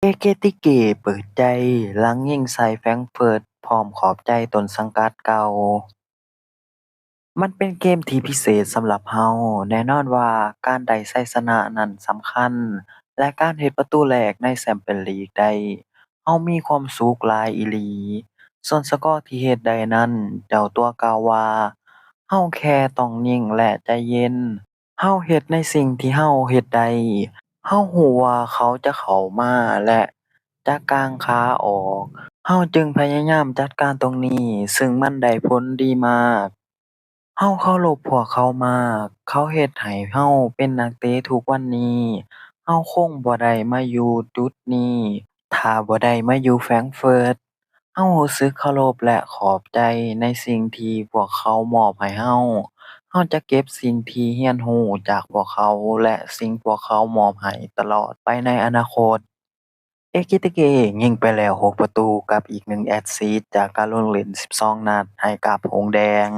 ເອກຕິເກ ເປີດໃຈຫຼັງຍິງໃສ່ແຟງເຟີດ ພ້ອມຂອບໃຈຕົ້ນສັງກັດເກົ່າ. ມັນເປັນເກມທີ່ພິເສດສຳລັບເຮົາ. ແນ່ນອນວ່າການໄດ້ໄຊຊະນະນັ້ນສຳຄັນ ແລະ ການເຮັດປະຕູແລກໃນແຊມປຽນລີກໄດ້, ເຮົາມີຄວາມສຸກຫຼາຍອີ່ຫຼີ. ສ່ວນສະກໍທີ່ເຮັດໄດ້ນັ້ນ, ເຈົ້າຕົວກ່າວວ່າ, ເຮົາແຄ່ຕ້ອງນິ່ງ ແລະ ໃຈເຢັນ. ເຮົາເຮັດໃນສິ່ງທີ່ເຮົາເຮັດໄດ້. ເຮົາຮູ້ວ່າເຂົາຈະເຂົ້າມາ ແລະ ຈະກາງຂາອອກ. ເຮົາຈຶ່ງພະຍາຍາມຈັດການຕົງນີ້, ຊຶ່ງມັນໄດ້ຜົນດີມາກ. ເຮົາເຄົາລົບພວກເຂົາມາກ. ເຂົາເຮັດໃຫ້ເຮົາເປັນນັກເຕະທຸກວັນນີ້. ເຮົາຄົງບໍ່ໄດ້ມາຢູ່ຈຸດນີ້ ຖ້າບໍ່ໄດ້ມາຢູ່ແຟງເຟີດ. ເຮົາຮູ້ສຶກເຄົາລົບ ແລະ ຂອບໃຈໃນສິ່ງທີ່ພວກເຂົາມອບໃຫ້ເຮົາ. ເຮົາຈະເກັບສິ່ງທີ່ຮຽນຮູ້ຈາກພວກເຂົາ ແລະ ສິ່ງພວກເຂົາມອບໃຫ້ຕະຫຼອດໄປໃນອະນາຄົດ. ເອກຕິເກຍິງໄປແລ້ວຫົກປະຕູ ກັບອີກໜຶ່ງແອັດຊິດຈາກການລົງຫຼິ້ນສິບສອງນັດໃຫ້ກັບຫົງແດງ.